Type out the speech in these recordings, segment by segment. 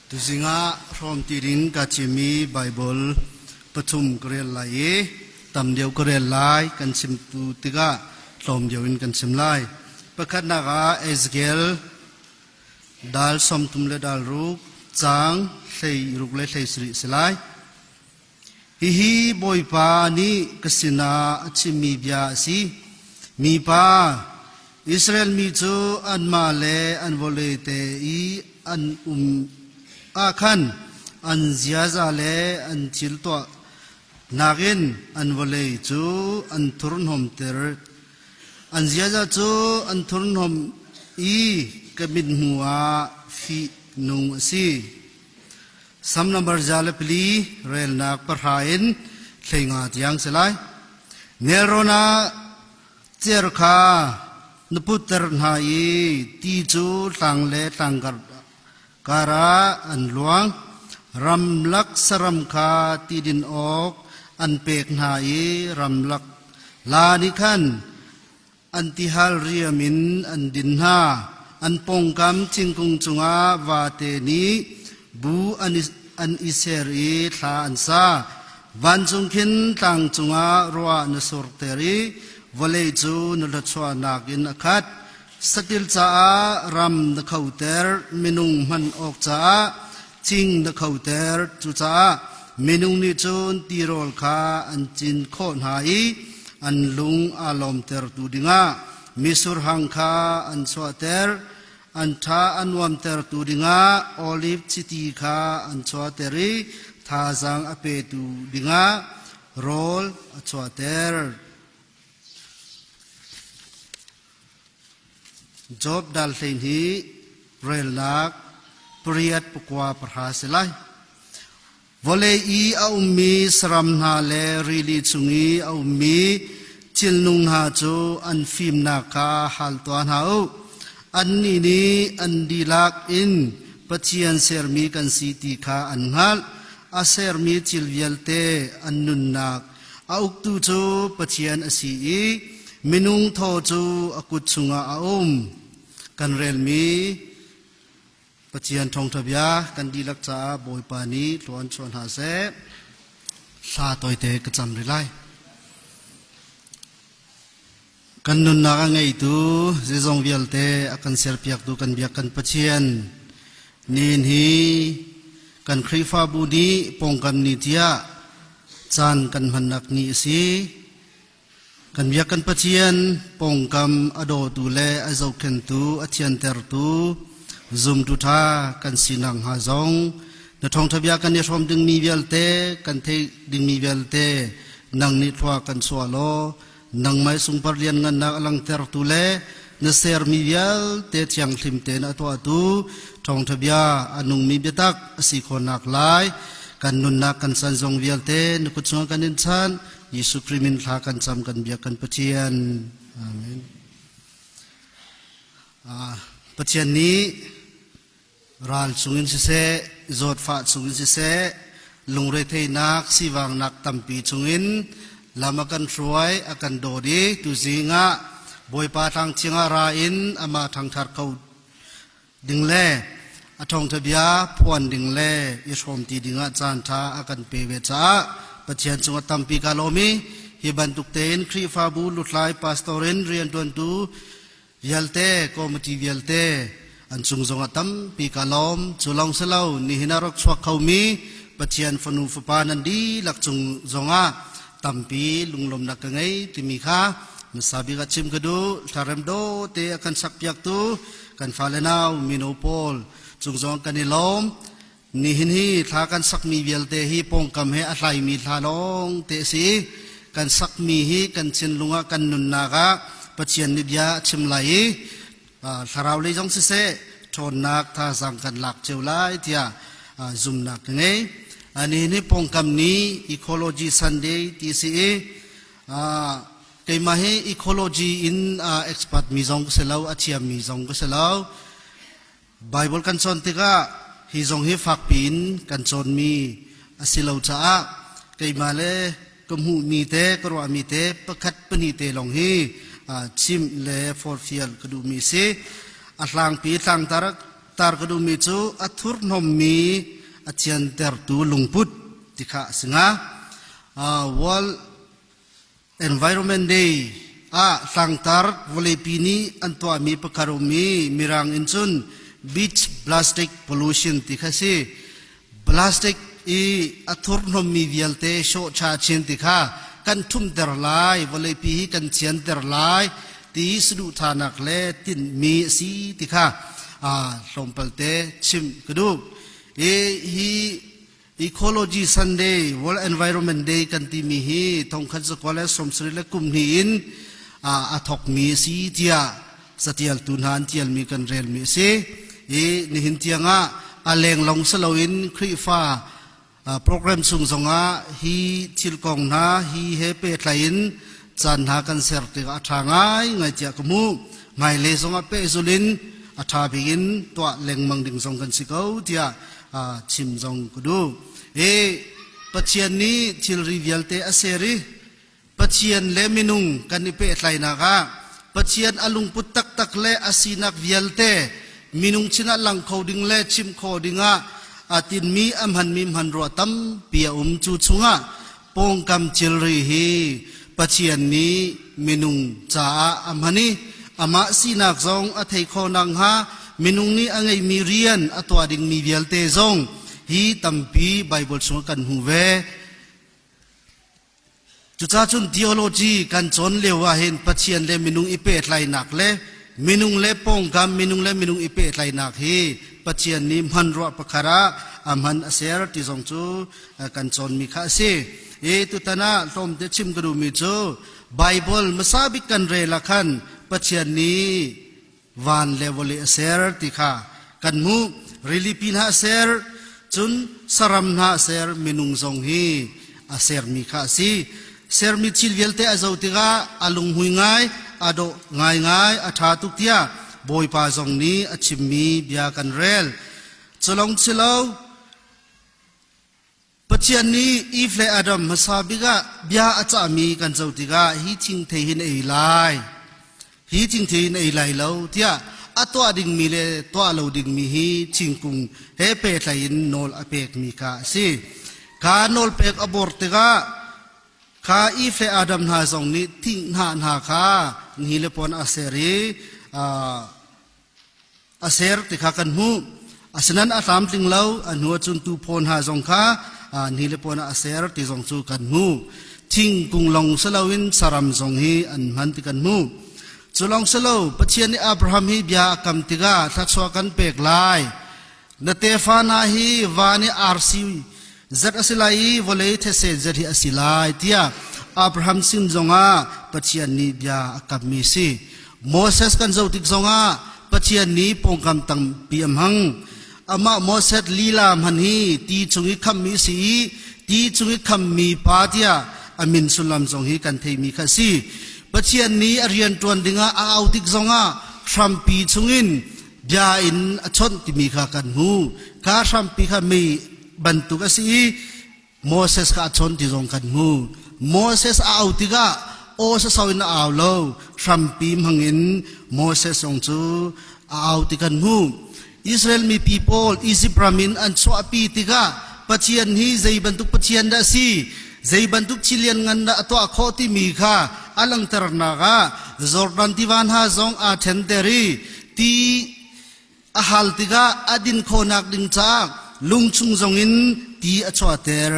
Tuzing ah hrawmti ding ka chimmi Baibal pathum ka rel lai i tam deuh ka rel lai kan chimtu tikah tlawm deuh in kan chim lai. Pakhatnak ah Ezekiel dal 36 le dal ruk caang hlei ruk le hlei sarih si lai. Hihi Bawipa nih ka sinah a chimmi bia a si. Mipa, Israel mi cu anmah le an vawlei te i an um ah khan an ziaza le an thil tuah nakin an vawlei cu an thurhnawmter. An ziaza cu an thurhnawm i ka mithmuh ah fihnung a si. Sam number 104 relnak pahra in 15 tiang si lai. Nelrawn ah cer kha na putter hna i ti cu tlang le tlangkar karah an luang. Ramlak saram kha ti din awk an pek hna i ramlak la nih khan an tihal riam in an din hna. An pawngkam thingkung cungah vate nih bu an i ser i thla an sa. Vancung khin tlang cungah ruah na surter i vawlei cu na thluachuahnak in a khat. Satil caah ram na khoter, minung hman awk caah thing na khoter. Cucaah minung nih cun tirawl kha an cin khawh hna i an lung aa lawmtertu dingah mitsur hang kha an chuahter. An tha a nuamtertu dingah oliv chiti kha an chuahter i thazaang a petu dingah rawl a chuahter. Job dal 12 relnak pariat pakua pahra si lai. Vawlei i a ummi saram hna le rili chung i a ummi thilnung hna cu an fimnak kha hal tuah hna u. Annih nih an dihlak in Pathian sermi kan si ti kha an hngalh. A sermi thil vialte an nunnak a uktu cu Pathian a si i minung thaw cu a kut chungah a um. Kan relmi Pathian thawngṭha bia kan dihlak caah Bawipa nih tluan chuah hna seh. Thla tawite ka cam rih lai. Kan nunnak a ngeitu zeizong vialte a kan serpiaktu kan biak kan Pathian nin hi kan Khrihfabu nih pawngkam ni tiah caan kan hmannak ni a si. Kan biak kan Pathian pawngkam a dawtu le a zohkhentu a thiantertu zumtu ṭha kan sinak hnga zong na thawngṭha bia kan i hrawm dingmi vialte kan theih dingmi vialte nang nih thlua kan chuah law nangmah sungpar lianngannak a langhtertu le na sermi vialte thianghlim tein a tuahtu thawngṭha bia a nungmi biatak a si khawhnak lai kan nunnak kan san zong vialte na kut chungah kan in chanh Jesuh Khrih min thla kan cam kan biak kan Pathian. Amen. Pathian nih ral chungin siseh, zawtfah chungin siseh, lungretheihnak, sivangnak tampi chungin lam a kan hruai, a kan dawt i tuzing ah Bawipa thlang thiang ah ra in amah thangthar ko ding le a thawngṭha bia phuan ding le i hrawmti dingah caanṭha a kan pe ve caah Pathian cungah tampi ka lawm i hi bantuk tein Khrihfabu lutlai pastor in rianṭuantu vialte committee vialte an cung zongah tampi ka lawm. Cu lawng si lo nihin ah rak chuak khomi Pathian fanu fapa nan dihlak cung zongah tampi lunglawmnak ka ngei timi kha hmasa bik ah chim ka duh. Thlarem dawh te a kan sakpiaktu kan fale nau mino pawl cung zong kan i lawm. Nihin hi thla kan sakmi vialte hi pawngkam he a hlaimi thla lawng te a si. Kan sakmi hi kan thinlung ah kan nunnak ah Pathian nih bia a chim lai i thlarau lei zong siseh ṭhawnnak thazaang kan lak cio lai tiah zumnak ka ngei. Nihin hi pawngkam ni Ecology Sunday ti si i keimah hi ecology in expert mi zong ka si lo, a thiammi zong ka si lo. Bible kan cawn tikah hi zong hi fakpi in kan cawnmi a si lo caah keimah le ka hmuhmi te ka ruahmi te pakhat pahnih te lawng hi chimh le forhfial ka duhmi si. A hlangpi tlangtar Tar ka duhmi cu a thurhnawmmi a thiantertu lungput ti kha a si hnga. World Environment Day ah tlangtar vawleipi nih an tuahmi pakhat um i Mirang in cun beach plastic pollution ti kha si. Plastic i a thurhnawmmi vialte sawhcha chin ti kha kan ṭhumter lai, vawleipi hi kan thianter lai ti saduhthahnak le tinhmi a si ti kha tlawmpalte chimh ka duh. I hi Ecology Sunday, World Environment Day kan timi hi thongkhat zakua le 70 le kum hnih in a thokmi a si tiah catialtu hna an tialmi kan relmi a si. I nihin tiangah a lenglong si loin Khrihfa program chung zongah hi thil kong hna hi he pehtlai in caan hna kan ser tikah a ṭha ngaingai tiah ka hmuh. Hmailei zongah pehzul in a ṭha bik in tuah lengmang ding zong kan si ko tiah chim zong ka duh. I Pathian nih thilri vialte a ser i Pathian le minung kan i pehtlaihnak ah Pathian a lungput taktak le a sinak vialte minung sinah lang kho ding le chim kho dingah a tinmi a hmanmi hmanrua tampi a um. Cu chungah pawngkam thilri hi Pathian nih minung caah a hman i amah sinak zong a thei kho nakhnga minung nih a ngeihmi rian a tuah dingmi vialte zong hi tampi Baibal chungah kan hmu ve. Cucaah cun theology kan cawn lio ahhin Pathian le minung i pehtlaihnak le minung le pawngkam minung le minung i pehtlaihnak hi Pathian nih hmanrua pakhat ah a hman a ser ti zong cu kan cawnmi kha a si. I tutan ah tlawmte chim ka duhmi cu Bible hmasa bik kan rel ah khan Pathian nih van le vawlei a ser ti kha kan hmuh. Rilipi hna a ser, cun saram hna a ser, minung zong hi a sermi kha a si. Sermi thil vialte a zoh tikah a lunghmui ngai, a dawh ngaingai, a ṭha tuk tiah Bawipa zong nih a chimmi bia kan rel. Culong silo, Pathian nih Eve le Adam hmasa bik ah bia a cahmi kan co tikah hi thingthei hi na ei lai, hi thingthei hi na ei lai lo tiah a tuah dingmi le tuah lo dingmi hi thingkung he pehtlai in nawl a pekmi kha a si. Kha nawlpek a bor tikah kha Eve le Adam hna zong nih thing hnah hna kha ni le puan a ser i a ser ti kha kan hmuh. Asinain a tlamtling lo, a hnu ahcun tuphaw hna zong kha ni le puan ah a ser ti zong cu kan hmuh. Thingkung lawng si loin saram zong hi an hman ti kan hmuh. Cu lawng si lo, Pathian nih Abraham hi bia a kam tikah thluachuah kan pek lai. Na tefa hna hi van i arsi zat a si lai i vawlei these zat hi a si lai tiah Abraham sin zongah Pathian nih bia a kammi si. Moses kan zoh tik zongah Pathian nih pawngkam tampi a hmang. Amah Moses lila hman hi ti chung i khammi si i ti chung i khammi pa tiah a min sullam zong hi kan theimi kha si. Pathian nih a rian ṭuan dingah a au tik zongah hrampi chungin bia in a chawnh timi kha kan hmu. Kha hrampi kha mei bantuk a si i Moses kha a chawn ti zong kan hmu. Moses a au tikah aw sasau in a au lo, hrampi hmangin Moses zong cu a au ti kan hmu. Israel mipi pawl Egypt ram in an chuahpi tikah Pathian hi zei bantuk Pathian dah a si, zei bantuk thil lianngan dah a tuah khawh timi kha a langhternak ah Jordan tiva hna zong aa ṭhenter i ti a hal tikah a din khawhnak ding caah lungchung zongin ti a chuahter.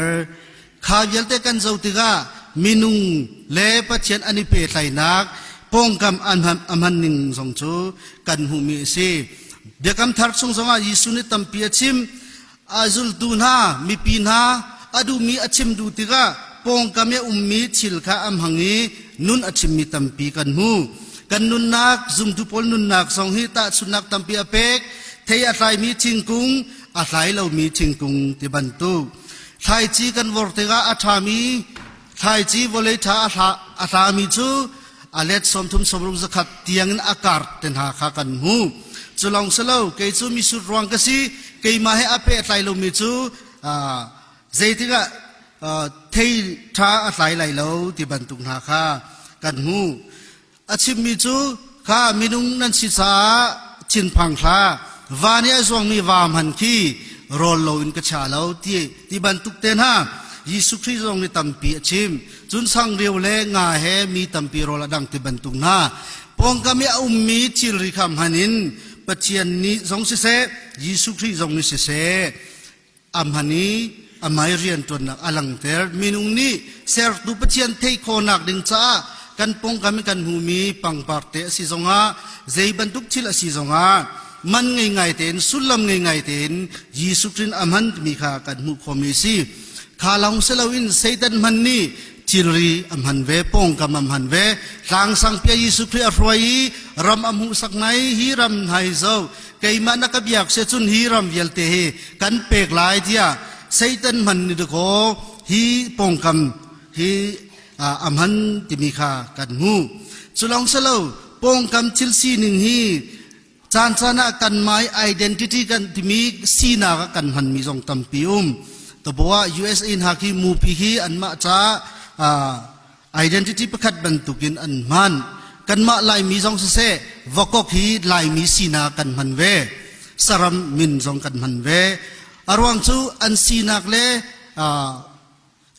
Kha vialte kan zoh tikah minung le Pathian an i pehtlaihnak pawngkam an a hman ning zong cu kan hmuhmi a si. Biakam thar chung zongah Jesuh nih tampi a chim. A zultu hna, mipi hna a duhmi a chim duh tikah pawngkam i a ummi thil kha a hmang i nun a chimmi tampi kan hmu. Kan nunnak, zumtu pawl nunnak zong hi tahchunhnak tampi a pek. Thei a tlaimi thingkung, a tlai lomi thingkung ti bantuk. Thlaici kan vor tikah a ṭhami thlaici vawlei ṭha a hlami cu a let 30 60 zakhat tiangin a kar te hna kha kan hmu. Cu lawng si lo, kei cu misur ruang ka si, keimah he a pehtlai lomi cu zeitikah thei ṭha a tlai lai lo ti bantuk hna kha kan hmu. A chimmi cu kha minung nan si caah thinphang hlah. Van i a zuangmi va hman khi rawl loin ka chia lo ti ti bantuk te hna Jesuh Khrih zong nih tampi a chim. Cun sangriu le nga he mi tampi rawl a dang ti bantuk hna pawngkam i a ummi thilri kha hman in Pathian nih zong siseh Jesuh Khrih zong nih siseh a hman i a mai rianṭuannak a langter. Minung nih sertu Pathian theih khawhnak ding caah kan pawngkam i kan hmuhmi pangpar te a si zongah zei bantuk thil a si zongah man ngei ngai tein sullam ngei ngai tein Jesuh Khrih a hman timi kha kan hmuh khawhmi a si. Kha lawng si loin Satan hman nih thilri a hman ve, pawngkam a hman ve. Tlang sangpi ah Jesuh Khrih a hruai i ram a hmuhsak nai hi ram hnai zo keimah na ka biak se cun hi ram vialte hi kan pek lai tiah Satan hman ni dakaw hi pawngkam hi a hman timi kha kan hmu. Culong selo pawngkam thil sining hi caan caan ah kan mai identity kan timi sinak ah kan hmanmi zong tampi um. Taboa USA hna khi mupi hi anmah ca identity pakhat bantukin an hman. Kanmah Laimi zong siseh vakok hi Laimi sinak kan hman ve. Saram min zong kan hman ve. A ruang cu an sinak le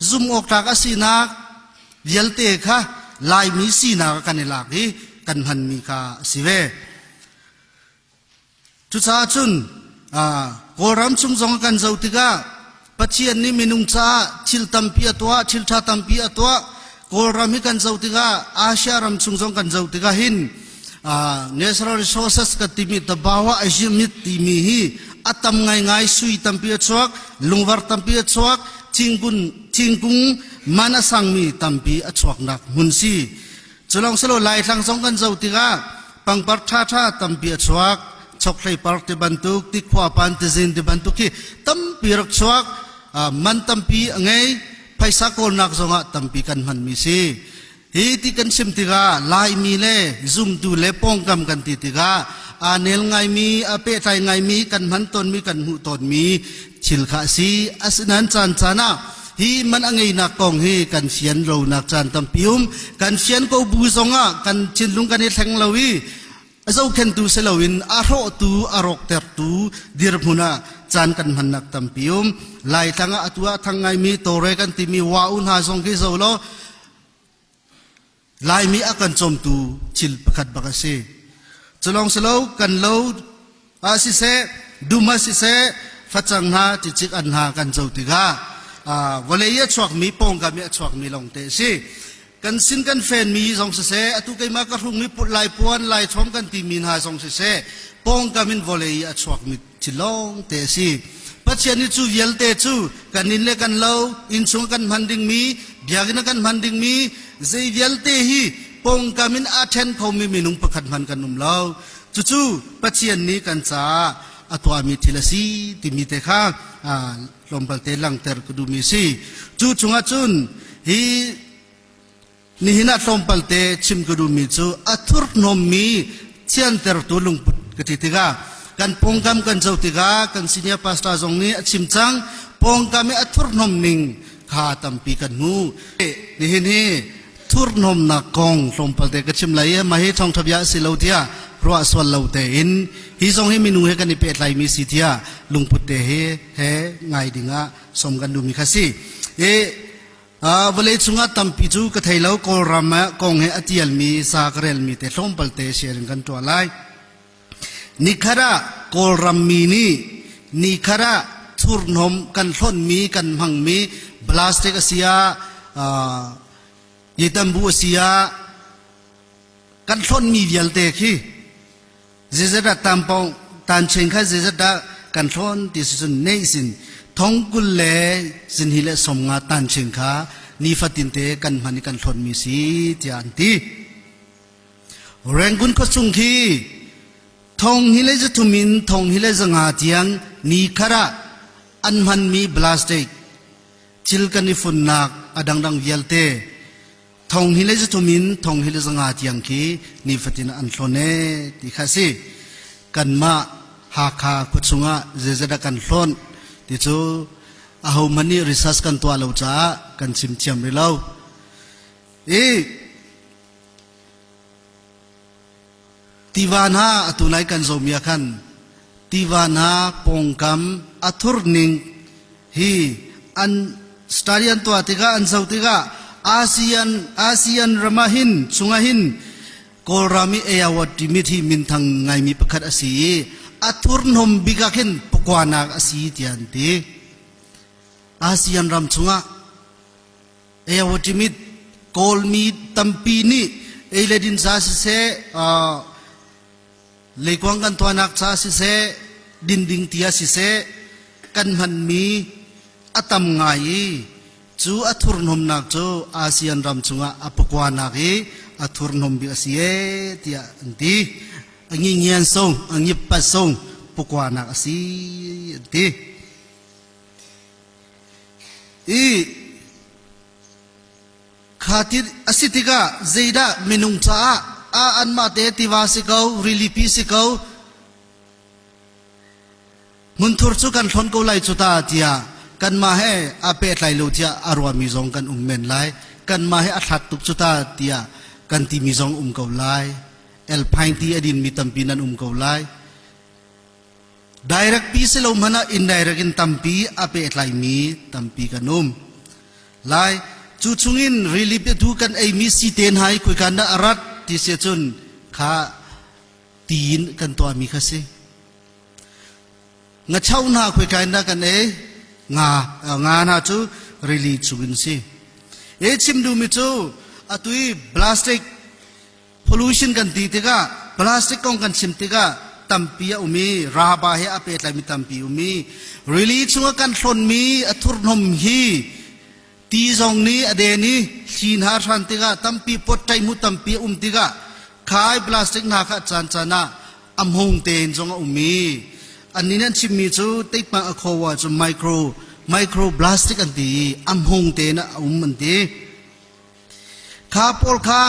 zum awk tlak a sinak vialte kha Laimi sinak kan i lak i kan hmanmi kha a si ve. Cucaah cun Kawlram chung zong kan zoh tikah Pathian nih minung caah thil tampi a tuah, thil ṭha tampi a tuah. Kawlram hi kan zoh tikah Asia ram chung zong kan zoh tikah hin natural resources kan timi tabawa azimit timi hi a tam ngaingai sui tampi a chuak, lungvar tampi a chuak, thingkung thingkung man a sangmi tampi a chuaknak hmun si. Culong silo Laitlang zong kan zoh tikah pangpar ṭhaṭha tampi a chuak. Chokhlei par ti bantuk, tikhua pan tizin ti bantuk hi tampi rak chuak. Man tampi a ngei. Phaisa kawlnak zongah tampi kan hmanmi si. Hi ti kan chim tikah Laimi le zumtu le pawngkam kan ti tikah aa nel ngaimi, a pehtlai ngaimi, kan hman tawnmi, kan hmuh tawnmi thil kha a si. Asinain caan caan ah hi man a ngeinak kong hi kan fian lonak caan tampi um. Kan fian ko bu zongah kan thinlung kan i thleng lo i a zohkhentu si loin a hrawhtu, a rawktertu dirhmun ah caan kan hmannak tampi um. Laitlang ah atu ah thang ngaimi tawre kan timi wa u hna zong khi zo law Laimi a kan cawmtu thil pakhat bak a si. Culong silo kan lo ah siseh, dum ah siseh, facang hna, cicik an hna kan co tikah vawlei i a chuakmi, pawngkam i a chuakmi lawng te a si. Kan sin kan fenmi zong siseh, atu keimah ka hrungmi lai puan, lai thawm kan timi hna zong siseh, pawngkam in vawlei i a chuakmi thil lawng te a si. Pathian nih cu vialte cu kan inn le kan lo, innchung kan hman dingmi, biakinn ah kan hman dingmi, zei vialte hi pawngkam in aa ṭhen khomi minung pakhat hmanh kan um lo. Cucu Pathian nih kan caah a tuahmi thil a si timi te kha tlawmpal te langhter ka duhmi a si. Cu chungah cun hi Nihin ah tlawmpal te chim ka duhmi cu a thurhnawmmi thiantertu lungput ka ti tikah kan pawngkam kan zoh tikah kan senior pastor zong nih a chim cang pawngkam i a thurhnawm ning kha tampi kan hmu. Nihin hi thurhnawmnak kong tlawmpal te ka chim lai i mah hi thawngṭha bia a si lo tiah ruah sual lo tein hi zong hi minung he kan i pehtlaimi si tiah lungput te he he ngai dingah som kan duhmi kha si. I Vawlei chungah tampi cu ka thei lo Kawlram ah kong he a tialmi sa ka relmi te tlawmpal te sharing kan tuah lai. Nikhat ah Kawlram mi nih nikhat ah thurhnawm kan hlonhmi kan hmangmi plastic a si ah yitambu a si ah kan hlonhmi vialte khi Zeizat dah tampawng tancheng kha zeizat dah kan thlawn ti si cun neih sin thong kul le zinhi le 50 tancheng kha nifatin te kan hman i kan hlawnmi si tiah an ti. Rangoon khuachung khi thong hi le zathum in thong hi le zanga tiang ni khat ah an hmanmi plastic thil kan i funnak a dangdang vialte Thong hi le zathum in thong hi le zanga tiang khi nifatin an hlawn e ti kha si. Kanmah Hakha khuachung ah zeizat ah kan hlawn ti cu ahohmanh nih research kan tuah lo caah kan chim thiam rih lo. I tiva hna atu nai kan zomi ah khan Tiva hna pawngkam a thurning hi an study an tuah tikah an zoh tikah ASEAN ASEAN ram ah hin chungah hin Kawlram i Ayawat timi hi minthang ngaimi pakhat a si i a thurhnawm bik ah khin pakuanak a si tiah an ti. ASEAN ram chungah Ayawat timi Kawlmi tampi nih ei le din ca siseh leikuang kan tuahnak ca siseh din ding tia siseh kan hmanmi a tam ngai i cu a thurhnawmnak cu ASEAN ram chungah a pakuanak i a thurhnawm bik a si ee tiah an ti. A ngingian sung, a ngippat sung pakuanak a si an ti. I kha ti a si tikah zeidah minung caah a anmah te tiva si ko, rilipi si ko, Hmunthur cu kan hlonh ko lai cu ta tiah kanmah he aa pehtlai lo tiah a ruahmi zong kan um men lai. Kanmah he a hlat tuk cu ta tiah kan timi zong um ko lai. Alpine ti a dinmi tampi nan um ko lai. Direct pi si lo hmanh ah indirect in tampi a pehtlaimi tampi kan um. Lai cu chungin rili tu kan eimi siten hai khuikan dah a rat ti si cun kha tiin kan tuahmi kha si. Ngacho hna khuikai na kan ei nga nga hna cu rili chungin si. E chim duhmi cu atui plastic pollution kan ti tikah plastic kong kan chim tikah tampi a um i raba he a pehtlaimi tampi um i rili chungah kan hlonmi a thurhnawm hi ti zong nih a den i thli hna hran tikah tampi potṭai mu tampi a um tikah khai plastic hna kha caan caan ah a hmung tein zong a um i annih nih an chimmi cu teikpang a khaw cu micro microplastic an ti i a hmung tein a um an ti. Kha pawl kha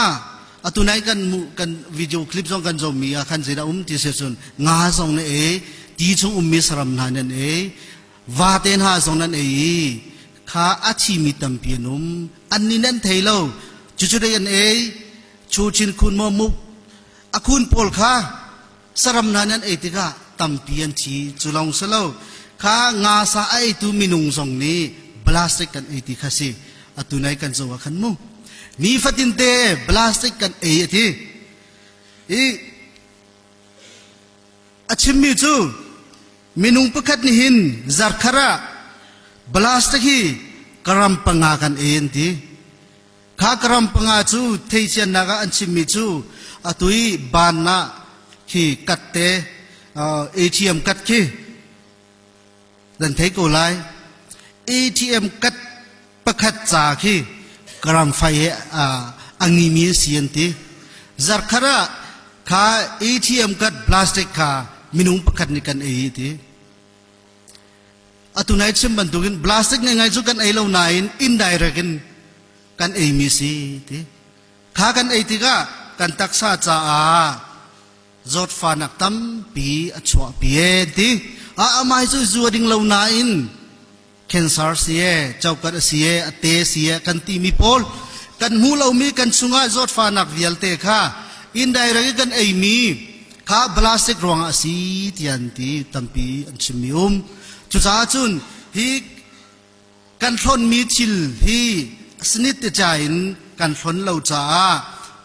atu nai kan mu kan video clip zong kan zohmi ah khan zeidah um ti si cun nga zong na ei ti chung ummi saram hna nan ei vate hna zong nan ei i kha a thimi tampi an um annih nan thei lo cucu dei an ei chu chin khun maw muk a khun pawl kha saram hna nan ei tikah tampi an thi cu lawng si lo kha nga sa a eitu minung zong nih plastic kan ei ti kha si atu nai kan zo ah khan mu nifatin te plastic kan ei a ti i a chimmi cu minung pakhat nih hin zarkhar ah plastic hi karam panga kan ei an ti Kha karam panga cu theiciannak ah an chimmi cu atu i ban ah khi kat te ATM kat khi nan thei ko lai. ATM kat pakhat ca khi karam fai he a ngimi an si an ti. Zarkhat ah kha ATM kat plastic kha minung pakhat nih kan ei ti. Atu nai chim bantukin plastic ngai cu kan ei lo nain indirect in kan eimi si ti. Kha kan ei tikah kan taksa caah zawtfahnak tampi a chuahpi e ti. A amai cu zu a ding lo nain cancer si e, cokat a si e, a te si e kan timi pawl kan hmu lomi kan chungah zawtfahnak vialte kha indirect in kan eimi kha plastic ruangah a si tiah an ti tampi an chimmi um. Cucaah cun hi kan hlonmi thil hi snit te ca in kan hlon lo caah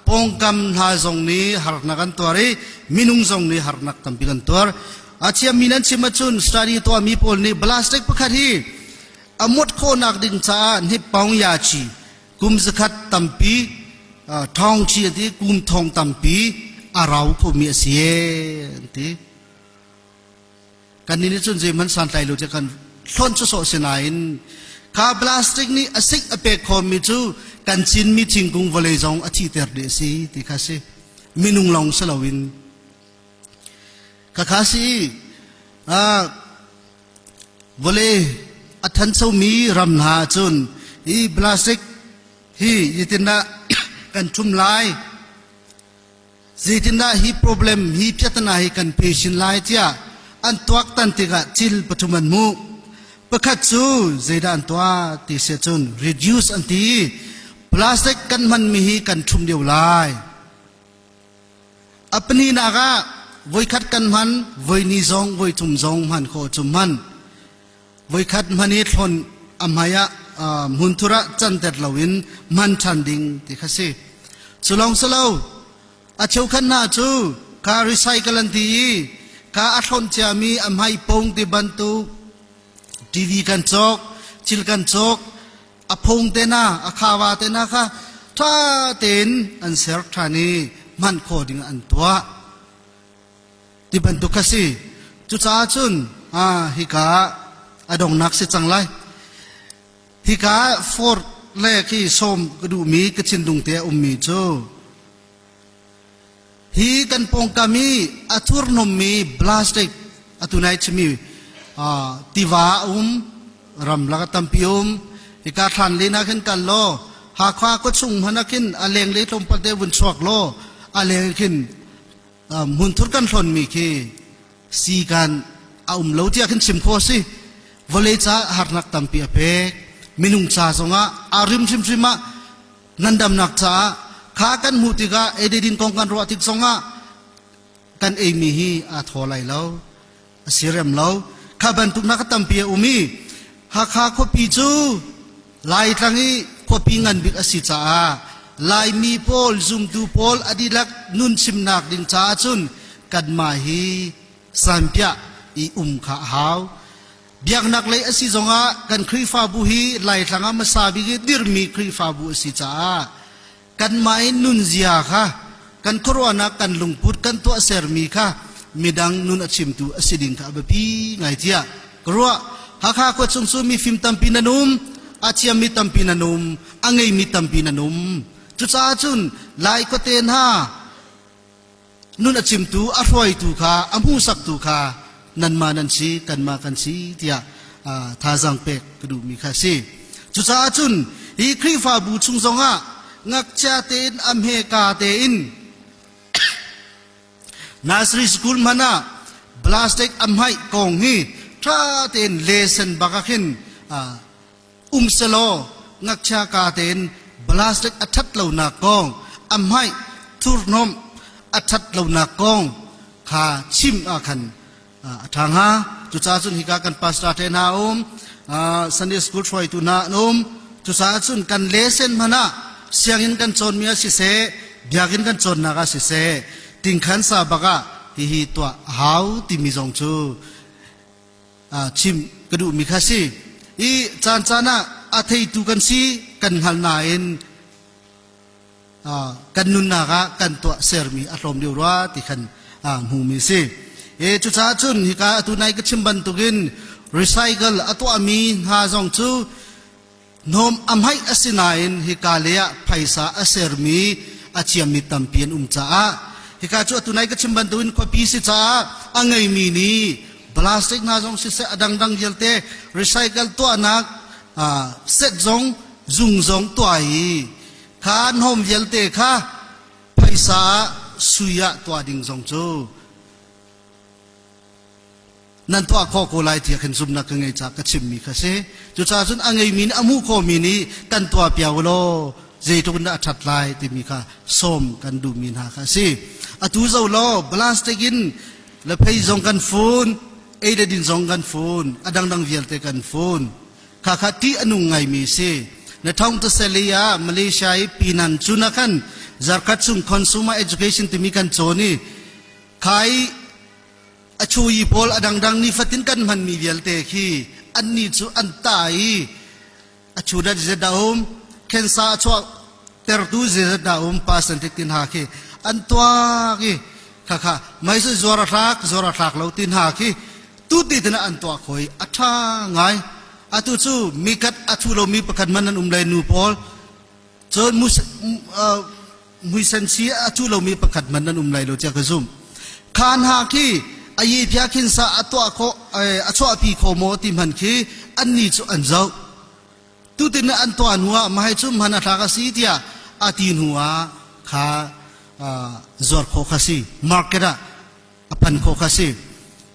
pawngkam hna zong nih harnak an tuar i minung zong nih harnak tampi kan tuar. A thiammi nan chim ahcun study tuahmi pawl nih plastic pakhat hi a mut khawhnak ding caah hnippong yachi kum zakhat tampi thong chi ti kum thong tampi a rau khomi a si an ti. Kan nih cun zeihmanh santlai lo cu kan hlon cu sawh si nain kha plastic nih a sik a pek khawmmi cu kan cinmi thingkung vawlei zong a thihter dih a si ti kha si. Minung lawng si loin khakha si vawlei a thanchomi ram hna cun hi plastic hi zeitindah kan ṭhum lai zeitindah hi problem hi piatana hi kan phesin lai tiah an tuaktan tikah thil pathum an hmuh. Pakhat cu zeidah an tuah ti si cun reduce an ti. Plastic kan hmanmi hi kan ṭhum deuh lai. A pahnihnak ah Voikhat kan hman, voi ni zong, voi thum zong hman khawh cu hman. Voikhat hman i thlon a hmai ah hmunthur ah canter loin hman ṭhan ding ti kha si. Cu lawng si lo, a cheukhat hna cu ka recycle an ti i ka a thlon ciami a hmai pong ti bantuk TV kan cawk, thil kan cawk, a phung te na, a khawa te na kha ṭha tein an ser ṭhan i hman khawh ding an tuah. Ti bantuk kha si. Cucaah cun hika a dongnak si cang lai. Hika Ford le khi sawm ka duhmi ka thinlung te a ummi cu hi kan pawngkam i a thurhnawmmi plastic atu nai chimi tiva a um ramlak a tampi um hika thlan len ah khin kal law Hakha khuachung hmanh ah khin a leng le tlawmpal te vun chuak law a leng khin hmunthur kan hlonmi khi siikan a um lo tiah khin chim khawh a si. Vawlei caah harnak tampi a pek. Minung ca zongah a rim hrimhrim ah ngandamnak caah kha kan hmuh tikah eidin kong kan ruah tik zongah kan eimi hi aa thaw lai lo. A si rem lo. Kha bantuk nak tampi a um i Hakha khuapi cu Laitlang i khuapi ngan bik a si caah Laimi pawl zumtu pawl a dihlak nun chimnak ding caah cun kanmah hi sanpiah i um kha a hau. Biaknak lei a si zongah kan Khrihfabu hi Laitlang ah hmasa bik i dirmi Khrihfabu a si caah kanmah i nunzia kha kan khuaruahnak kan lungput kan tuahsermi kha midang nun a chimtu a si ding kha a biapi ngai tiah ka ruah. Hakha khua chung cu mifim tampi nan um, a thiammi tampi nan um, a ngeimi tampi nan um. Cucaah cun Lai khuate hna nun a chimtu, a hruaitu kha, a hmuhsaktu kha nanmah nan si, kanmah kan si tiah thazaang pek ka duhmi kha a si. Cucaah cun hi Khrihfabu chung zongah ngakchia tein a hmeka tein nursery school hmanh ah plastic a hmaih kong hi ṭha tein lesson bak ah khin um selaw ngakchia ka tein plastic a ṭhat lonak kong a hmaih thurhnawmh a ṭhat lonak kong kha chim ah khan a ṭha hnga. Cucaah cun hika kan pastor te hna um, Sunday school hruaitu hna an um. Cucaah cun kan lesen hmanh ah sianginn kan cawnmi ah siseh, biakinn kan cawnnak ah siseh, tingkhan sa bak ah hihi tuah a hau timi zong cu chim ka duhmi kha si. I caan caan ah a theitu kan si, kan hngal nain kan nunnak ah kan tuah sermi a hlawm lio rua ti khan hmumi si. E cucaah cun hika atu nai ka chim bantukin recycle a tuahmi hna zong cu hnawm a hmaih a si nain hika le ah phaisa a sermi a thiammi tampi an um caah hika cu atu nai ka chim bantukin khuapi si caah a ngeimi nih plastic hna zong siseh a dangdang vialte recycle tuahnak set zong zung zong tuah i kha hnawm vialte kha phaisa ah sui ah tuah ding zong cu nan tuah khawh ko lai tiah khin zumnak ka ngei caah ka chimmi kha si. Cucaah cun a ngeimi nih a hmuh khawhmi nih kan tuah piak law zeitluk in dah a ṭhat lai timi kha sawm kan duhmi hna kha a si. Atu zo law plastic in lephei zong kan fun, ei le din zong kan fun, a dangdang vialte kan fun. Khakha ṭih a nung ngaimi si. Na thong tasali ah Malaysia i Pinan cu na khan zarkhat chung consumer education timi kan cawn i khai a chui pawl a dangdang nifatin kan hmanmi vialte khi annih cu an ta i a chu dat zet dah um cancer a chuah tertu zet dah um percentage tin ha khi an tuak i khakha mai su zuar a thlak zuar a thlak lo tin ha khi tu ti tin an tuah khoi a tha ngai atu cu mikat a thu lomi pakhat man an um lai nu pawl cun muisen si a thu lomi pakhat man an um lai lo tiah ka zum khan ha khi a yi phia khin sa a tuah kho a chuahpi kho maw ti hman khi anni cu an zoh tutin an tuah hnu ah mahai cu hman a thlak a si tiah a ti hnu ah kha zuar kho kha si market ah a phan kho kha si.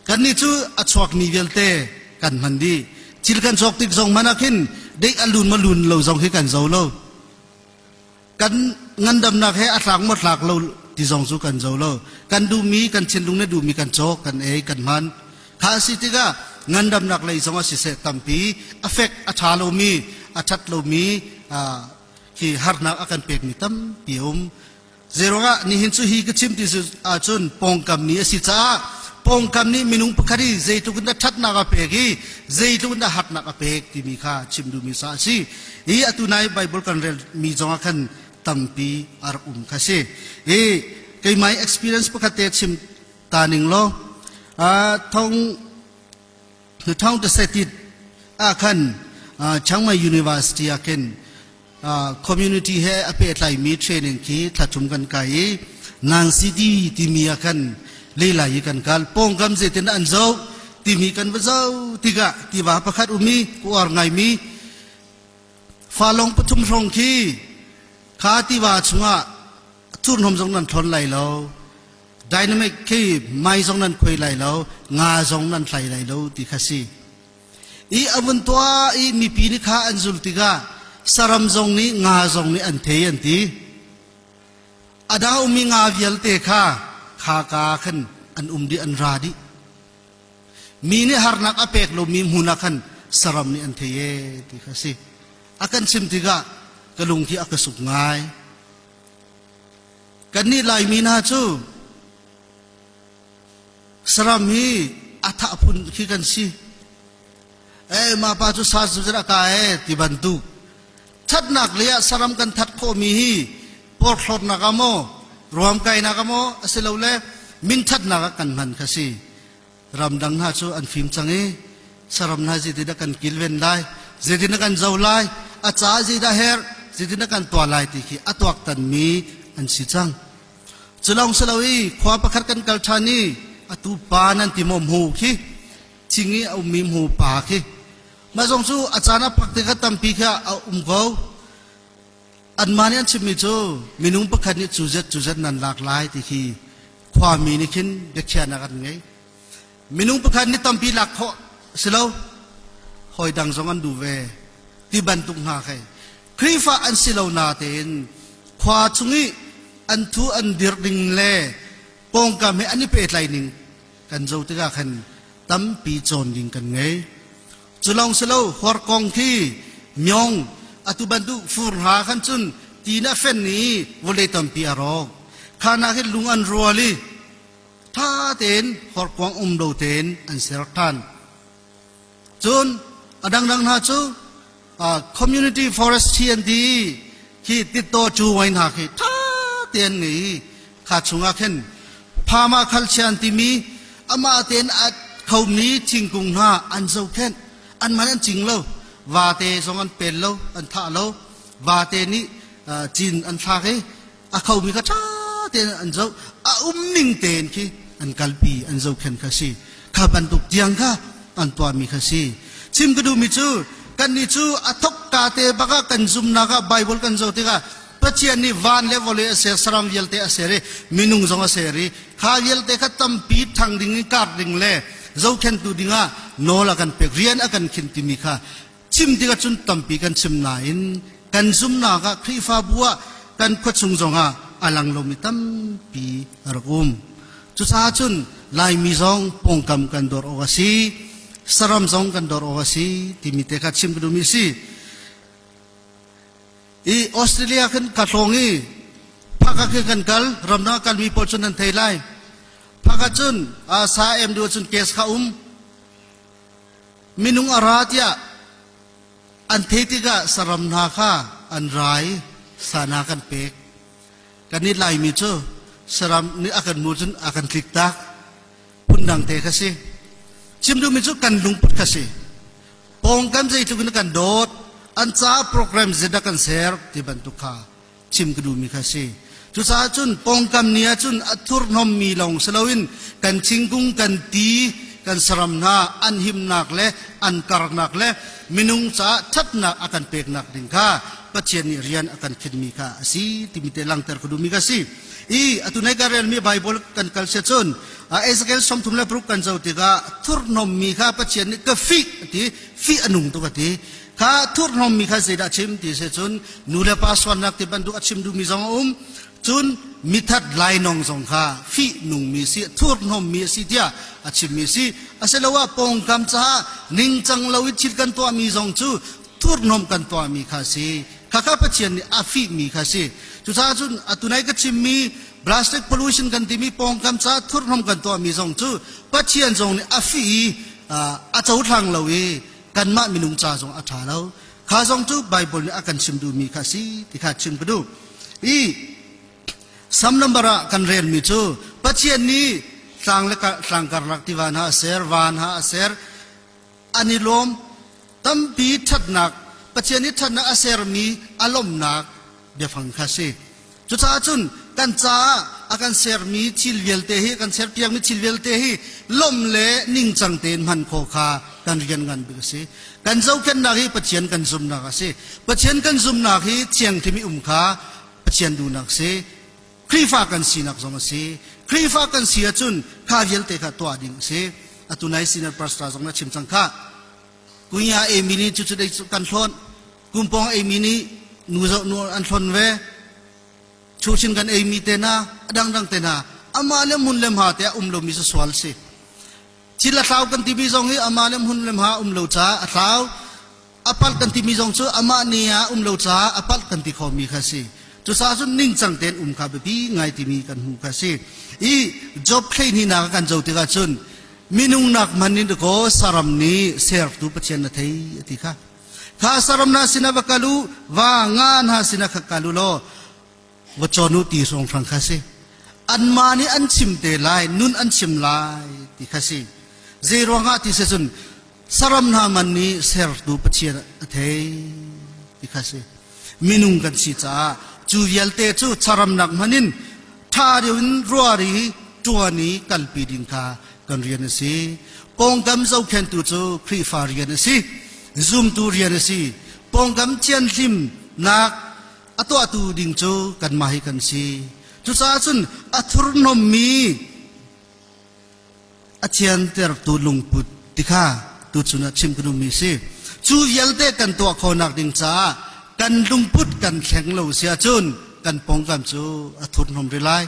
Kannih cu a chuakmi vialte kan hman dih. Thil kan cawk tik zong hmanh ah khin dei a lun ma lun lo zong hi kan zo lo. Kan ngandamnak he a tlak maw tlak lo ti. ti zong cu kan zo lo. Kan duhmi, kan thinlung le duhmi kan cawk, kan ei, kan hman. Kha a si tikah ngandamnak lei zong ah siseh tampi a fek a ṭha lomi, a ṭhat lomi hi harnak a kan pekmi tampi a um. Zeiruangah nihin cu hi ka chim ti ahcun pawngkam ni a si caah pawngkam nih minung pakhat i zeitluk in dah ṭhatnak a pek i zeitluk in dah harnak a pek timi kha chim duhmi sa a si. Hi atu nai Bible kan relmi zong ah khan tampi a rak um kha si. I keimah experience pakhat te chim ta ning law thong thong te setit ah khan Chiang Mai University ah khin community he a pehtlaimi training khi thlathum kan kai i Nan City timi ah khan leilai i kan kal pawngkam zeitin an zoh timi kan va zoh tikah tiva pakhat umi ku uar ngaimi falong pathum hrawng khi kha tiva chungah thurhnawm zong nan thlon lai lo dynamic khi mai zong nan khuai lai lo nga zong nan thlai lai lo ti kha si I a vun tuah i mipi nih kha an zul tikah saram zong nih nga zong nih an thei an ti. A daumi nga vialte kha kha ka khan an um dih an ra dih. Mi nih harnak a pek lomi hmun ah khan saram nih an thei e ti kha si. A kan chim tikah ka lung khi a ka suk ngai. Kannih Laimi hna cu Saram hi a thah phun khi kan si. Eh ma pa cu sa zu a ka e ti bantuk. Thatnak le ah saram kan that khawhmi hi porhlawtnak ah maw ruamkainak ah maw asilole min thatnak ah kan hman kha si. Ramdang hna cu an fim cang i saram hna zeitindah kan kilven lai, zeitindah kan zo lai, a ca zeidah herh, zeitindah kan tuah lai ti khi a tuaktanmi an si cang. Culawng si lo i khua pakhat kan kal ṭhan i atu pa nan ti maw hmu khi thing i a ummi hmu pa khi mah zong cu a caan a phak tikah tampi khi a um ko anmah nih an chimmi cu minung pakhat nih cu zet cu zet nan lak lai ti khi khuami nih khin biakhiahnak an ngei minung pakhat nih tampi lak khawh si lo hawi dang zong an duh ve ti bantuk hna khi Khrihfa an si lo natein khua chung i an thu an dirh ding le pawngkam he an i pehtlai ning kan zoh tikah khan tampi cawn ding kan ngei. Cu lawng si lo horkong khi myong atu bantuk fur hna khan cun ti na fen i vawlei tampi a rawk. Kha na khi lung an rual i tha tein horkuang um lo tein an ser than. Cun a dangdang hna cu community forest an ti khi titto cu wai hna khi tha tein ngei kha chungah khin phama khalchia an timi amah tein a khomi thingkung hna an zohkhenh an man an cing lo vate zong an pel lo an thah lo vate nih cin an thlak i a khomi kha ṭha tein an zoh a um ning tein khi an kalpi an zohkhenh kha si kha bantuk tiang kha an tuahmi kha si chim ka duhmi cu kannih cu a thok ka te bak ah kan zumnak ah Bible kan zoh tikah Pathian nih van le vawlei a ser saram vialte a ser i minung zong a ser i kha vialte kha tampi ṭhang ding in kar ding le zohkhentu dingah nawl a kan pek rian a kan khin timi kha chim tikah cun tampi kan chim nain kan zumnak ah Khrihfabu ah kan khuachung zongah a lang lomi tampi a rak um. Cucaah cun Laimi zong pawngkam kan dawr awk a si, saram zong kan dawr awk a si timi te kha chim ka duhmi a si. I Australia khan ka tlawng i phaka khi kan kal ramdang kalmi pawl cun nan thei lai. Phaka cun sa em du cun case kha um. Minung a ra tiah an thei tikah saram hna kha an ra i sa hna kan pek. Kan i Laimi cu saram nih a kan hmuh cun a kan tlik tak. Phundang te kha si. Chim duhmi cu kan lungput kha si. Pawngkam zeitluk in kan dawt, an caah program zeidah kan ser ti bantuk kha chim ka duhmi kha si. Cucaah cun pawngkam ni ahcun a thurhnommi lawng si loin kan thingkung kan ti kan saram hna an himnak le an karnak le minung caah ṭhatnak a kan peknak ding kha Pathian nih rian a kan khinmi kha a si timi te langhter ka duhmi kha si. I atu nai ka relmi Bible kan kal sia cun Ezekiel 36 kan zoh tikah thurhnommi kha Pathian nih ka fih a ti fih a nung tuk a ti Kha thurhnawmmi kha zeidah a chim ti si cun nu le pa sualnak ti bantuk a chim duhmi zong a um. Cun mithat lainawng zong kha fih nungmi si, thurhnawmmi a si tiah a chimmi si. Asiloah pawngkam caah ningcang lo i thil kan tuahmi zong cu thurhnawm kan tuahmi kha a si. Khakha Pathian nih a fihmi kha a si. Cucaah cun atu nai ka chimmi plastic pollution kan timi pawngkam caah thurhnawm kan tuahmi zong cu Pathian zong nih a fih i a cohlang lo i kanmah minung ca zong a ṭha lo. Kha zong cu Bible nih a kan chim duhmi kha a si ti kha chim ka duh. I Sam number ah kan relmi cu Pathian nih tlang le tlang karlak tiva hna a ser, van hna a ser, an i lawm tampi ṭhatnak Pathian nih ṭhatnak a sermi a lawmhnak biafang kha si. Cucaah cun kan caah a kan sermi thil vialte hi kan serpiakmi thil vialte hi lawmh le ningcang tein hman khawh kha kan rian ngan bik a si. Kan zohkhenhnak hi Pathian kan zumhnak a si. Pathian kan zumhnak hi thiangthim i um kha Pathian duhnak a si. Khrihfa kan sinak zong a si. Khrihfa kan si ahcun kha vialte kha tuah ding a si. Atu nai senior pastor zong na chim cang kha. Kunya emi nih cucu dei kan hlawn. Kumpong eimi nih nu zoh nu an hlon ve. Chuchin kan eimi te na, a dangdang te na. Amah le mun le hma te a um lomi cu sual si. Thil a thlau kan timi zong hi amah le hmun le hma um lo caah a thlau. A palh kan timi zong cu amah ni ah um lo caah a palh kan ti khomi kha si. Cucaah cun ningcang tein um kha biapi ngai timi kan hmuh kha si. I Job hleihnih kan zoh tikah cun minung nak man in dakaw saram nih sertu Pathian na thei a ti kha. Kha saram na sinah va kal u, va nga hna sinah kha kal u law va cawn u ti hrawnghrang kha si. Anmah nih an chim te lai, nun an chim lai ti kha si. Zei ruangah ti si cun saram hna man nih sertu Pathian a thei ti kha si. Minung kan si caah cu vialte cu saramnak hman in ṭha deuh in ruari ṭuan i kalpi ding kha kan rian a si. Pawngkam zohkhentu cu Khrihfa rian a si. Zumtu rian a si. Pawngkam thianhlimnak a tuahtu ding cu kanmah hi kan si. Cucaah cun a thurhnawmmi a thiantertu lungput ti kha tuchun ah chim ka duhmi a si. Cu vialte kan tuah khawhnak ding caah kan lungput kan thleng lo si ahcun kan pawngkam cu a thurhnawm rih lai.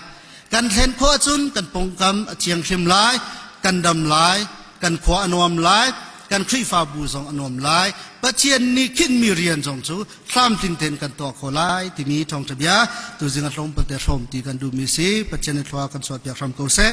Kan thlen khawh ahcun kan pawngkam a thianghlim lai, kan dam lai, kan khua a nuam lai, kan Khrihfabu zong a nuam lai. Pathian nih khinhmi rian zong cu tlamtling tein kan tuah khawh lai timi thawngṭha bia tuzing a hlawm palte hrawm ti kan duhmi si. Pathian nih thlua kan chuahpiak hram ko seh.